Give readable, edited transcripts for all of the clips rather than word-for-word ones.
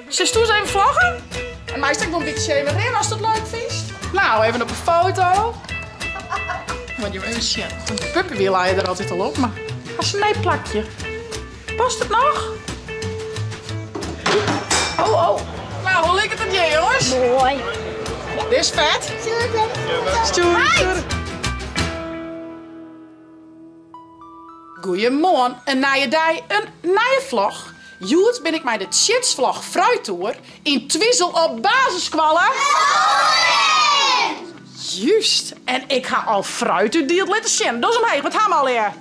Silst ús even vloggen? En meist ek wol in bytsje even rinne ast it leuk fynst. Nou, even op 'e foto. Moat je even sjen. De puppywiel lei der altyd al op, mar hast in nij plakje. Past it noch? Oh, oh. Nou, hoe liket it hjir, jonges? Moai. Dit is fet. Stjoer, stjoer. Goeiemoarn, in nije dei, in nije vlog. Hjoed bin ik mei de Tsjitsvlog Fruittoer yn Twizel op basisskoalle. Juist, en ik ha al fruit útdield. Lit ris sjen, dos omheech, wat ha we allegear?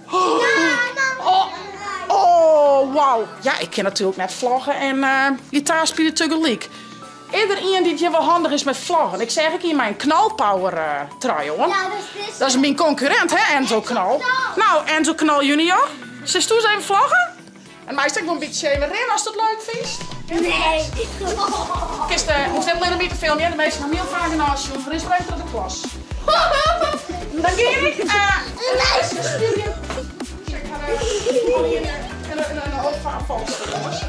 Oh, oh, wauw. Ja, ik kin natuerlik net vlogge en uh, gitaar spylje tegelyk. Is der ien dy't hjir wol handich is mei vloggen? Ik seach ek ien mei in knalpower uh, trui oan. Ja, dat is dizze. Dat is myn konkurrint, hè, Enzo Knol. Nou, Enzo Knol junior, silst ús even vloggen? En meist ek wol in bytsje even rinne ast it leuk fynst. Nee. Kinst, uh, hoechst net allinne my te filmjen, de minsken ha my al faak genôch sjoen. Rinst mar even troch de klas. Dan gean ik uh, spyljen. Ik ha al hier in opfangst, jongens.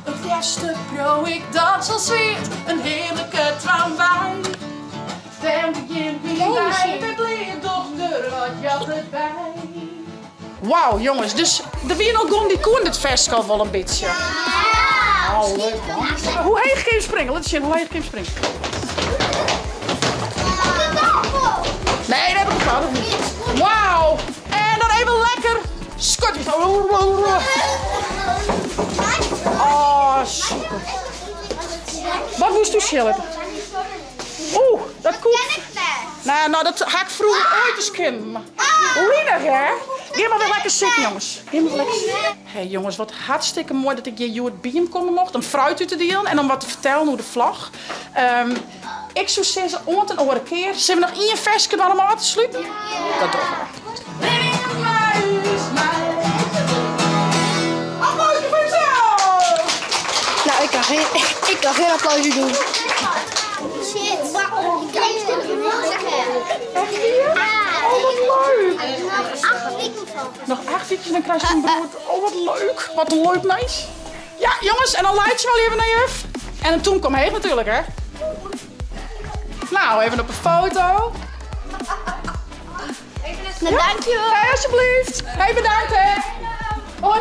Het eerste proe ik dat zo sweet, een heerlijke tramwei. Dêr begjint myn dei, it leart dochter wat jout it by. Wauw jonges, dus der wiene al guon dy koenen dit ferske al wol in bytsje. Oh, leuk man. Hoe heech kin je springe? Lit sjen, hoe heech kin je springe? Nee, dat heb ik al. Wauw. En dan even lekker skotje. Oh, super. Wat woest u sjillen? Oeh, dat koe. Nou, nou, dat ha ik froeger oait ris kinnen. Linich, hè? Gean mar wer lekker sitten, jonges. Gean mar lekker sitten. Hey, jonges, wat hartstikke moai dat ik hjir hjoed by jim komme mocht om fruit út te dielen en om wat te fertellen oer de vlog. Um, ik soe sizze, oant in oare kear. Sille we noch ien ferske dwaan om ôf te sluten? Dat dogge we. Applausje foar josels! Nou, ik kan geen, ik kan geen applausje doen. Shit. Echt hier? Oh, wat leuk! Nog 8 weken van. Nog 8 weken, dan krijg je een broer. Oh, wat leuk. Wat een leuk meisje. Ja, jongens, en dan leid je wel even naar juf. En een toen kom heen natuurlijk, hè. Nou, even op een foto. Nou, dankjewel. Hey, alsjeblieft. Hey, bedankt, hè. Hoi,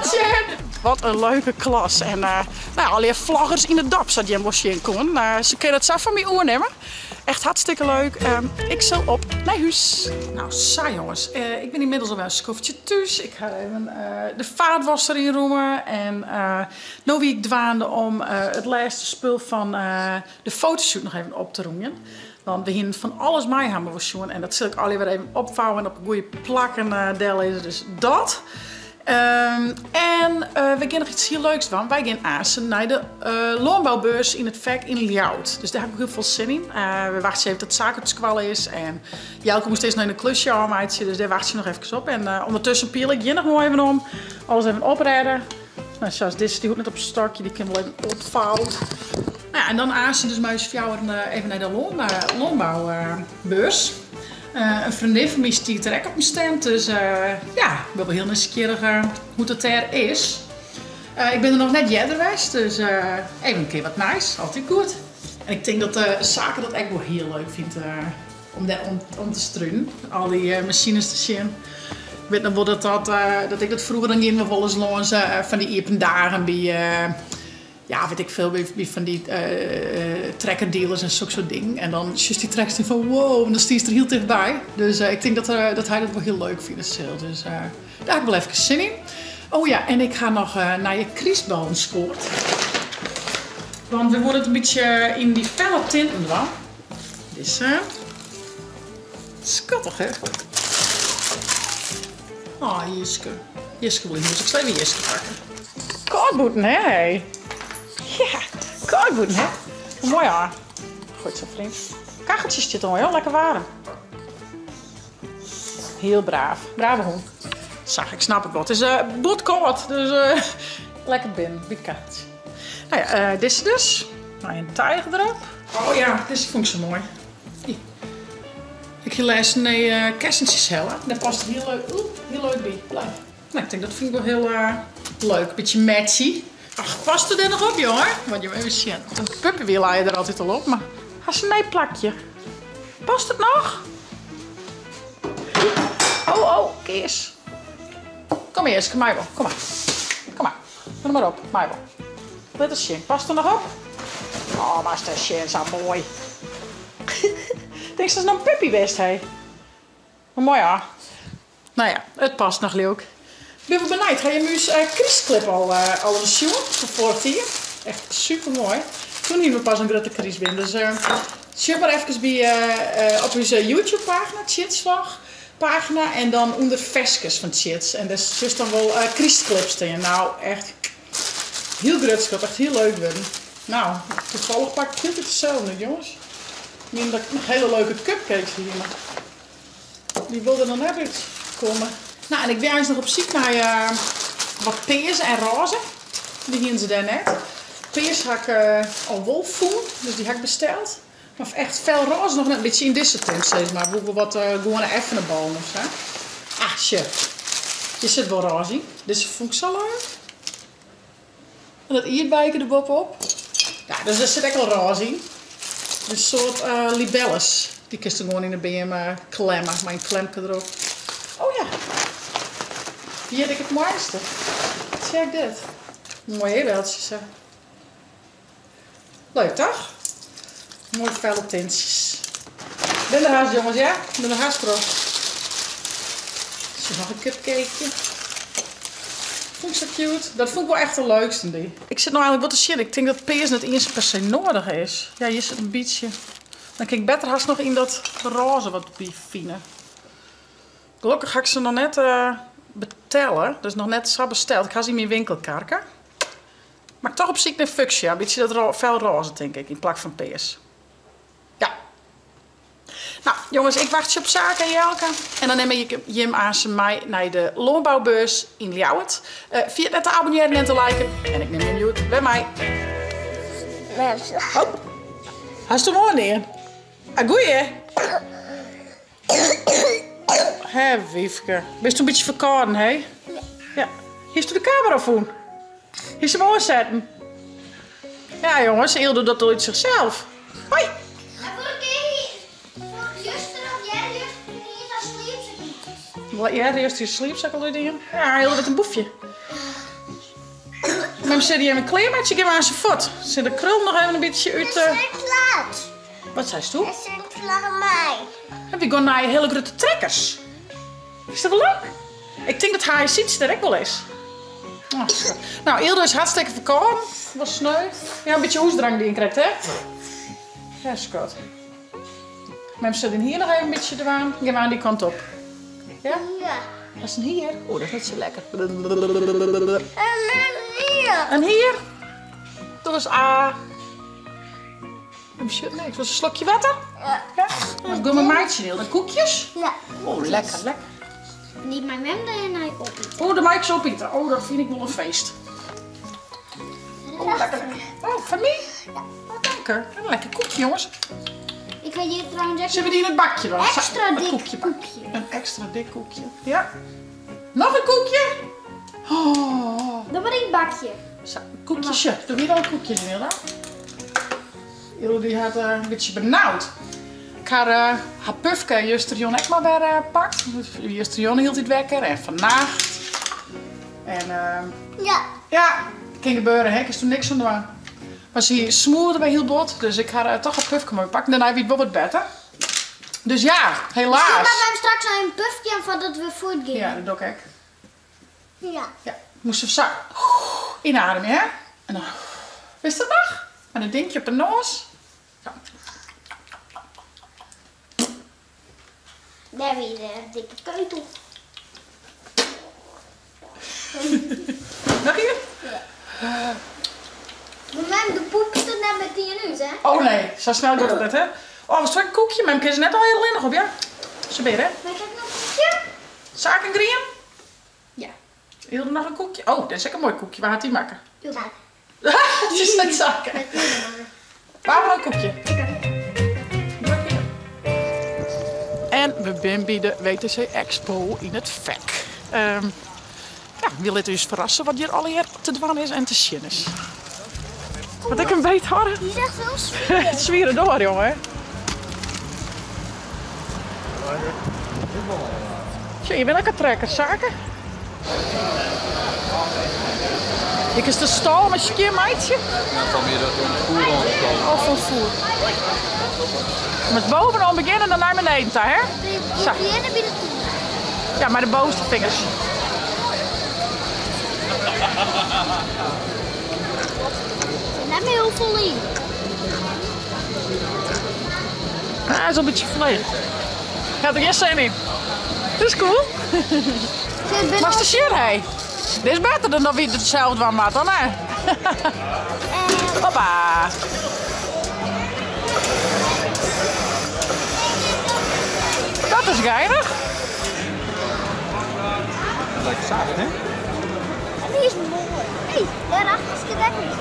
Wat een leuke klas. En uh, nou, allegear vloggers yn it dorp, sa't jim wol sjen koenen. Uh, se kinne it sa fan my oernimme. Echt hartstikke leuk. Um, ik sil op nei hús. Nou, sa jonges. Uh, ik bin ynmiddels alwer in skoftsje thús. Ik ha even uh, de faatwasser ynrûme. En uh, no wie ik dwaande om it lêste spul fan de fotoshoot noch even op te rûmjen. Want we hienen fan alles mei ha we wol sjoen. En dat sil ik allegear wer even opfouwen en op goede plakken dellizze. Dus dat. Um, en uh, we gean noch iets hiel leuks dwaan. Wy gean aansen nei de uh, lânboubeurs yn it Fek yn Ljouwert. Dus dêr ha ik hiel folle sin yn. Uh, we wachtsje even tot Saak op skoalle is. En Jelke moast earst noch in klusje ôfmeitsje, dus dêr wachtsje noch efkes op. En ûndertusken piel ik hjir noch moai even om. Alles even oprêde. Nou, zoals dizze, dy hoecht net op stokje, dy kin wol even opfoud. Nou ja, en dan aansen dus mei ús fjouweren even nei de lânboubeurs. In freondin fan my stiet der ek op in stand, dus ja, ik bin wol hiel nijsgjirrich hoe't it dêr is. Ik bin der noch net earder west, dus even in kear wat nijs, altyd goed. En ik tink dat de Sake dat ek wol hiel leuk fynt om dêr om te strunen, al dy masines te sjen. Ik wit noch wol dat, dat, dat ik dat froeger, dan giene we wolris lâns fan dy iepen dagen by ja, weet ik veel, by fan dy trekkerdealers en soksoart dingen. En dan sjochst dy trekker stean fan wow, en dan stiest der hiel tichtby. Dus ik tink dat, dat hy dat wol hiel leuk fine sil. Dus dêr ha ik wol efkes sin yn. Oh ja, en ik ha noch nije krystballen skoard. Want we woene it in bytsje yn dy felle tinten dwaan. Dizze. Skattich, hè? Oh, Jiske. Jiske wol yn hûs. Ik sil even Jiske pakke. Kâld bûten, hè? Hey. Ja, kâld bûten, hè? Moai, hoor. Goed zo, vriend. Kacheltje stiet oan, joh. Lekker waarm. Hiel braaf. Brave hûn. Sa, ik snap it wol. It is uh, bot kâld, dus uh, lekker binnen by it kacheltsje. Nou ja, uh, dizze dus. Mei in tijger derop. Oh ja, dizze fûn ik sa moai. Ik hie lêsten nije kessentsjes helle. Dêr past it hiel leuk, oeh, hiel leuk by. Blijf. No, ik tink dat fyn ik wol hiel leuk. Bytsje matchy. Ach, past it der noch op, jonge? Moat jim even sjen. In puppywiel lei je der altyd al op, mar hast in nij plakje. Past it noch? Oh, oh, kears. Kom earst, mei wol. Kom mar. Kom mar. Kom mar op, mei wol. Lit ris sjen. Past er noch op? Oh, moatst ris sjen, sa moai. Tinkst datst no in puppy bist, hé? Mar moai ja. No ja, it past noch leuk. Bin wol benijd, ha jim ús krystklip al al ris sjoen fan foarich jier? Echt super moai. Toen hiene we pas in grutte krystbeam. Dus sjoch mar efkes by op ús YouTube pagina, Tsjitsvlog pagina en dan ûnder ferskes fan Tsjits. En dêr sjochst dan wol krystklip stean. Nou, echt hiel grutsk op, echt hiel leuk wurden. Nou, toevallig pak ik hieltyd itselde út, jonges. Ik mien dat ik noch hiele leuke cupcakes hie, mar dy wol der noch net út komme. Nou, en ik wie eins noch op syk nei wat pears en rôze. Dy hiene se dêr net. Pears ha ik al wol fûn, dus dy ha ik besteld. Mar echt fel rôze noch net, in bytsje yn dizze tint sis mar. Woe ik wol wat gewoane effene ballen of sa. Ah, sjoch. Hjir sit wol rôze yn. Dizze fûn ik sa leuk. En dat ierdbeike der boppe-op. Ja, dus der sit ek al rôze yn. In soart libelles. Dy kinst der gewoan yn de beam klemme, mei in klemke derop. Oh ja, hjir ek it moaiste. Tsjek dit. Moai earbeltsje sa. Leuk toch? Moai felle tintsjes. Bin der hast jonges, ja? Bin der hast troch. Is noch in cupcakeje. Fûn ik sa cute. Dat fûn ik wol echt de leukste dy. Ik sit no eigenlik wol te sjen. Ik tink dat pears net iens per se noadich is. Ja, hjir sit in bytsje. Dan kin ik better hast noch yn dat rôze wat by fine. Gelokkich ha ik se noch net betelle. Dus noch net sa besteld. Ik ha se yn myn winkelkarke. Mar toch op syk nei fuchsia, in bytsje dat fel rôze tink ik, yn plak fan pears. Ja. Nou, jonges, ik wachtsje op Sake en Jelke. En dan nim ik jim aansen mei nei de lânboubeurs yn Ljouwert. Ferjit net te abonnearjen en te liken. En ik nim jim hjoed wer mei. Oh, hast him oandien? Ah, goeie. Hè, Wyfke. Bist in bytsje ferkâlden, hè? Ja. Hiest de kamera fûn? Hiest him oansetten? Ja, jonges, Eel doet dat al út zichzelf. Hoi! Ja, eerst je sliepzak al uitdien. Ja, heel wat een boefje. Mem zit hier even kleer met je, geef maar aan zijn voet. Zit de krul nog even een beetje uit. Het is laat. Wat zei je? Het is klaar mij. En we gaan naar hele grote trekkers. Is dat wel leuk? Ik denk dat hij ziet er ook wel is. Oh, schat. Nou, Ildo is hartstikke verkouden. Was sneu. Ja, een beetje hoestdrank die je krijgt, hè? Ja, schat. Mem zit in hier nog even een beetje de waan. Gaan we aan die kant op. Ja? Ja. Dat is een hier. Oh, dat is net zo lekker. En hier. En hier? Dat is A. Shit, niks. Was een slokje water? Ja. Ja? Dan doen we maatje heel. De koekjes? Ja. Oh, lekker, lekker. Niet mijn mem en hij opeten. Oh, de maatjes opeten. Oh, dat vind ik wel een feest. Oh, lekker, lekker. Oh, van mij? Ja. Oh, dank. Een lekker koekje, jongens. Ik weet hier trouwens echt Zullen we die in het bakje dan? Extra Een dik koekje bakken. koekje. Een extra dik koekje. Ja. Nog een koekje? Oh. Dat maar in het bakje. Zo, koekjes. Doe hier al koekjes in, Hilda. Hilda die had een beetje benauwd. Ik had haar pufke juster Jon ek maar weer pakt. Juster Jon hield het wekker en vannacht. En Ja. ja, kan gebeuren, hè. Ik is toen niks aan doen. Maar ze smoorde bij heel bot, dus ik had toch een pufke mooi pakken. Daarna wie het wel wat beter. Dus ja, helaas. Misschien maken we hem straks nog een pufje aan voordat we voortgaan. Ja, dat doe ik. Ja. Ja, moest ze zo inademen, hè? En dan, wist dat nog? En dan denk je op de noos. Zo. Daar weer de dikke keutel. Nog hier? Ja. Maar mem, de poep staat net met 10 uur, hè? Oh nee, zo snel gaat het net, hè? Oh, wat een koekje? Mem, kun ze net al heel linnig op, ja? Ze ben, hè? Mag ik nog een koekje? Zaak en green? Ja. Hilde nog een koekje? Oh, dit is ook een mooi koekje. Waar had die maken? Ja. Het is net zaken. Waar een koekje? En we zijn bij de WTC Expo in het VEC. Ja, wy litte ús ferrasse wat hjir allegear te dwaan is en te sjen is. Wat ik in beet hâlde. Die is echt heel swier. It swiere doar, jonge. Sjoch, hjir binne ek al trekkers, saken. Ik is de stâl mei skjin meitsje. Of fan foer. Moatst bovenaan begjinne en dan nei beneden ta, hè? Sa. Begjinne by de tún. Ja, mei de bovenste fingers. Net mear heel vol yn. Ah, is al in bytsje ferlegen. Ik ha der gjin sin yn. Dit is cool. Moatst der sjen, hé. Dit is better dan dat wy it sels dwaan moatte, dan hè? Hoppa. Dat is geinich. Lekker zacht, hè? Die is mooi. Hey, daarachter is de dekking.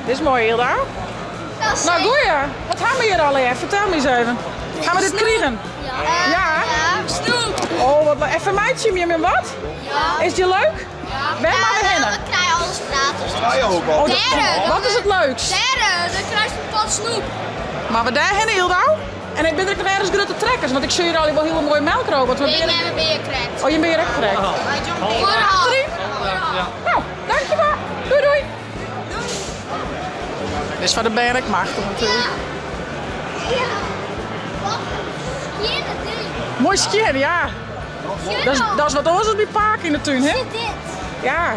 Dit is mooi, Hilda. Nou, goeie. Wat ha we hjir allegear? Fertel my eens even. Ha we dit krigen? Ja. Ja. Snoep! Oh, wat le- Even meitsje hem wat? Ja. Is die leuk? Ja. Wêr moatte we hinne? We krijgen alles gratis. Ja, ook al. Oh, Derde. Wat is it leukst? Derde, dan krijg je een pot snoep. Mar we dêr hinne, Hilda? En ik bin der ek noch ergens grutte trekkers, want ik sjoch hjir al wol hiele moaie melkrobots. Ik ben weer krekt. Oh, je bent ek krekt. Achterin? Nou, dankjewel. Doei doei. Dit is foar de bern ek machtich natuerlik. Ja. Wat een skjinne ding. Moai skjin, ja. Dat is, dat is wat oars as by pake yn de tún, hè? Zie dit. Ja.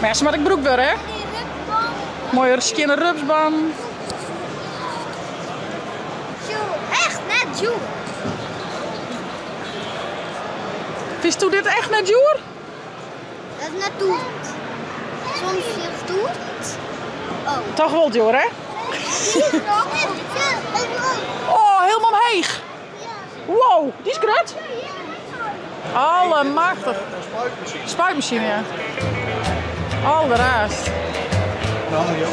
Mar ja, se moat ek brûkt wurde, hè? Die rupsband. Moaie skjinne rupsbân. Tjoe, echt net djoer. Fynsto dit echt net djoer? Dat is net tûzend. 42.000? Oh. Toch wol djoer, hè? Oh, helemaal omheech. Wow, dy is grut. Allemachtich. Spuitmasine, ja. Alderraarst.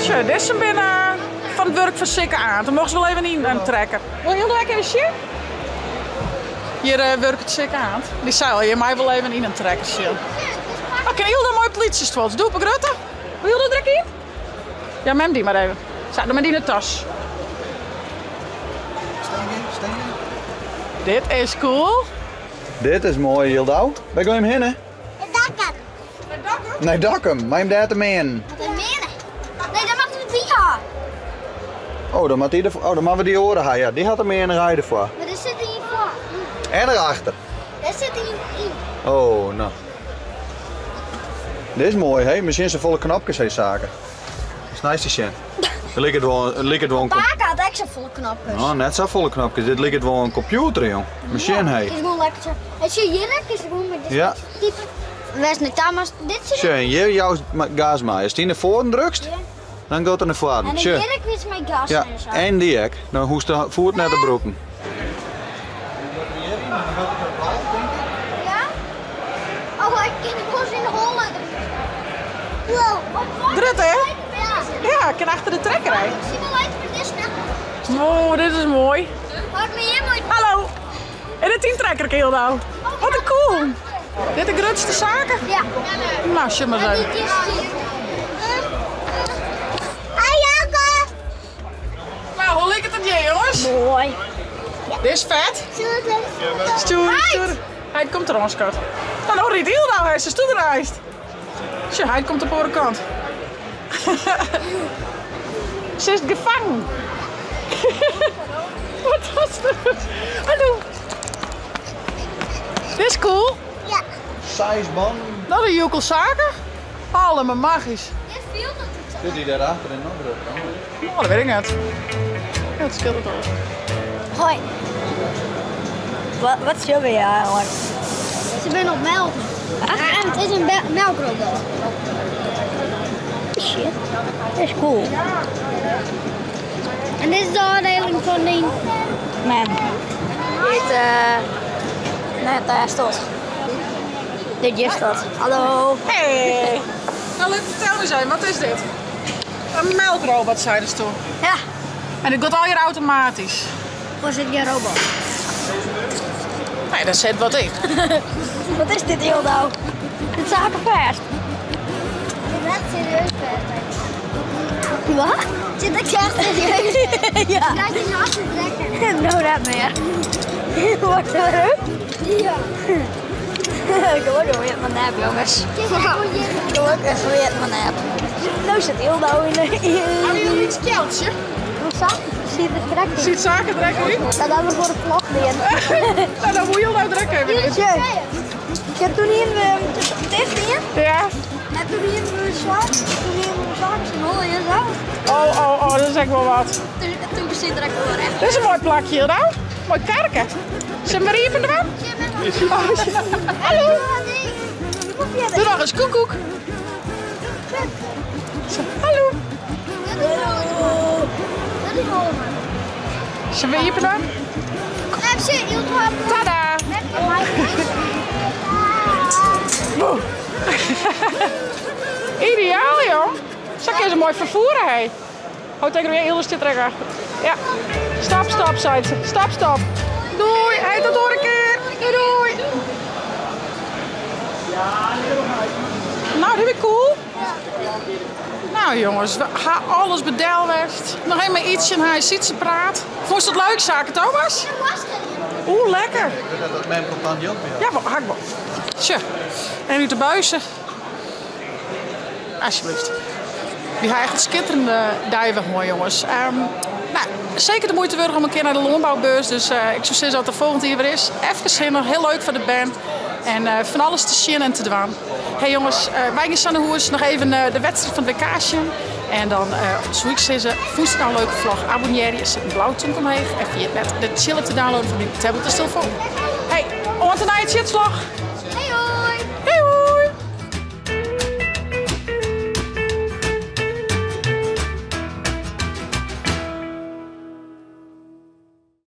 Sjoch, dizze binne fan it wurk fan Sikke Aant. Dan mocht se wol even yn in trekker. Wol Hilda ek even sjen? Hjir wurket Sikke Aant. Dy sei al, je mei wol even yn in trekker sjen. Oh, kin Hilda moai op it lytse stuoltsje. Doe op 'e grutte. Wol Hilda der ek yn? Ja, mem dy mar even. Sa, dan mei dy yn de tas. Dit is cool. Dit is moai, Jildau. Wêr gean jim hinne? Dokkum. Nei Dokkum, mei him dêr te meanen. Te meanen? Nee, dan moatte we dy ha. Oh, dan moat dy der, oh, dan moatte we dy oare ha. Ja, dy hat de meanerij derfoar. Mar der sit ien foar. En erachter. Dêr sit ien yn. Oh, no. Dit is moai, hè? Miskien safolle knopkes hè, saken. Dat is nice te sjen. It liket wol, it liket wol in Pake hat ek safolle knopkes. No, net safolle knopkes. Dit liket wol in kompjûter, jong. Masjine, hè. Is gewoan lekker sa. En sjoch, hjir ek is gewoan met dit Ja. type. Wêr'tst nei ta moatst, dit sjoch. Sjoch, en hjir joust gas mei. Ast dy nei foaren drukst, Ja. dan giet er nei foaren. En Sjoch. hjir ek witst mei gas Ja, en sa. en dy ek. Dan hoechst de foet net te brûken. Ja? Oh, ik kin de bos in de holle. Wow. Grut, hè? Ja. Ja, ik kin achter de trekker hè. Ik zie wel uit met dit snel. Oh, dit is moai. Wat ben jij mooi? Hallo. En de teamtrekker, Hilda. Wat een cool. Dit de grutste saken? Ja. Nou, sjoch mar eens even. Dit is die. Hi Jelke. Nou, hoe liket it hjir, jonges? Mooi. Dit is fet. Stoer, stoer. Hy komt der oan, skat. Nou, no rydt Hilda, hy is de stoerreist. Sjoch, hy komt op de oare kant. Se is gefangen. Wat was dat? Hallo. Dit is cool. Ja. Seis bannen. Dat is joekel zaken. Allemaal magisch. Dit viel dat het zo. Zit die daarachter in nog druk? Oh, dat weet ik net. Ja, het scheelt het al. Hoi. Wat, wat zullen we eigenlijk? Ze zijn op melk. En het is een melkrobot. Shit. Dat is cool. En dit is de afdeling van die. Man. Dit, net daar stond. Dit is dat. Hallo. Hey. Nou, leuk, vertel eens even, wat is dit? Een melkrobot, zei ze toen. Ja. En het gaat al hier automatisch. Hoe zit je robot? Nee, daar zit wat in. Wat is dit heel nou? Sit saken fêst. Zit echt serieus fêst. Wat? Zit ik echt serieus fêst? Ja. Krijg je naast te trekken. Nou, dat meer. Wordt er Ja. Gelukkig weer mijn nep, jongens. Gelukkig weer mijn nep. Nou zit heel nauw in de... Hebben jullie iets keltje? Wat Ziet het direct Ziet zaken direct in? Dat hebben we voor de vlog weer. Nou, dan moet je nou direct even in. Tje. Ik heb toen hier tussen hier. Ja. En toen hier we zwaar. Toen hier we zwaar. Zijn holle hier zo. Oh, oh, oh, dat is echt wel wat. Toen, toen zit er echt wel echt. Dit is een mooi plakje hier nou. Mooi kerken. Zijn we hier van de man? Hallo. Doe nog eens koekoek. Zo, Hallo. Dat is allemaal. Zijn we hier van de man? Tada. Boe. Ideaal, joh. Zo kun je ze mooi vervoeren, hé. Oh, tegen weer heel zit trekken. Ja. Stap, stap, zei ze. Stap, stap. Doei. Hey, tot de keer. Doei, doei. Nou, dit is cool. Nou jongens, we gaan alles bedelwest. Nog eenmaal ietsje en hij ziet ze praat. Vond je het leuk, zaken Thomas? Oeh, lekker. Ik weet dat dat mijn contant geld meer. Ja, maar hak maar. Tje. En nu de buizen. Alsjeblieft. Die hebben echt schitterende duiven, mooi jongens. Nou, zeker de moeite waard om een keer naar de landbouwbeurs. Dus ik zou zeggen dat de volgende hier weer is. Even zin, heel leuk voor de band. En van alles te zien en te dwaan. Hey jongens, wij gaan de hoers nog even de wedstrijd van het WK zien. En dan, zoals ik zei, voest nou een leuke vlog. Abonneer je, zet een blauw tong omheen. En via het net de chillen te downloaden van die tablet en telefoon. Hey, on to night shitslag.